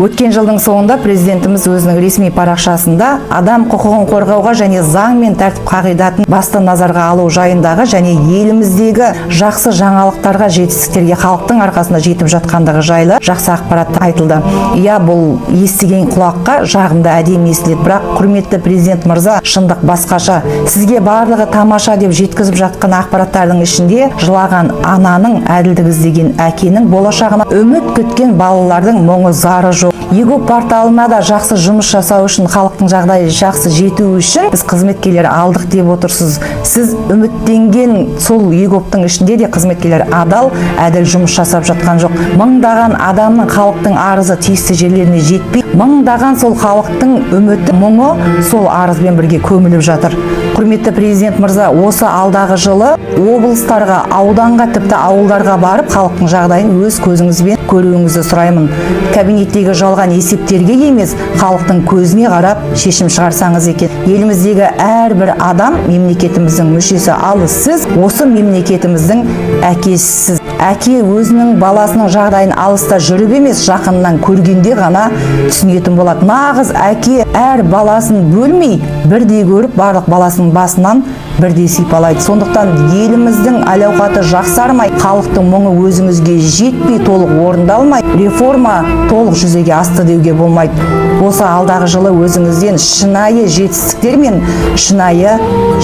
Өткен жылдың соңында президентіміз өзінің ресми парақшасында адам құқығын қорғауға және заң мен тәртіп қағидатын басты назарға алу жайындағы және еліміздегі жақсы жаңалықтарға, жетістіктерге халықтың арқасында жетіп жатқандығы жайлы жақсы ақпарат айтылды. Иә, бұл естіген құлаққа жағымды, әдемі естіледі, бірақ, құрметті президент мырза, шындық басқаша. Сізге барлығы тамаша деп жеткізіп жатқан ақпараттардың ішінде жылаған ананың, әділдік іздеген әкенің, болашағына үміт күткен балалардың мұңы, зары жоқ. eGov порталына да жақсы жұмыс жасау үшін, халықтың жағдайы жақсы жетуі үшін біз қызметкерлер алдық деп отырсыз. Сіз үміттенген сол eGov-тың ішінде де қызметкерлер адал, әділ жұмыс жасап жатқан жоқ. Мыңдаған адамның, халықтың арызы тиісті жерлеріне жетпей, мыңдаған сол халықтың үміті, мұңы сол арызбен бірге көміліп жатыр. Құрметті президент мырза, осы алдағы жылы облыстарға, ауданға, тіпті ауылдарға барып, халықтың жағдайын өз көзіңізбен көруіңізді сұраймын. Кабинеттегі жалған есептерге емес, халықтың көзіне қарап шешім шығарсаңыз екен. Еліміздегі әрбір адам мемлекетіміздің мүшесі, ал сіз осы мемлекетіміздің әкесісіз. Әке өзінің баласының жағдайын алыста жүріп емес, жақыннан көргенде ғана түсінетін болады. Нағыз әке әр баласын бөлмей, бірдей көріп, барлық баласының басынан бірдей сипалайды. Сондықтан еліміздің әл ауқаты жақсармай, халықтың мұңы өзіңізге жетпей, толық орындалмай, реформа толық жүзеге асты деуге болмайды. Осы алдағы жылы өзіңізден шынайы жетістіктер мен шынайы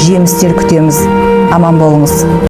жемістер күтеміз. Аман болыңыз.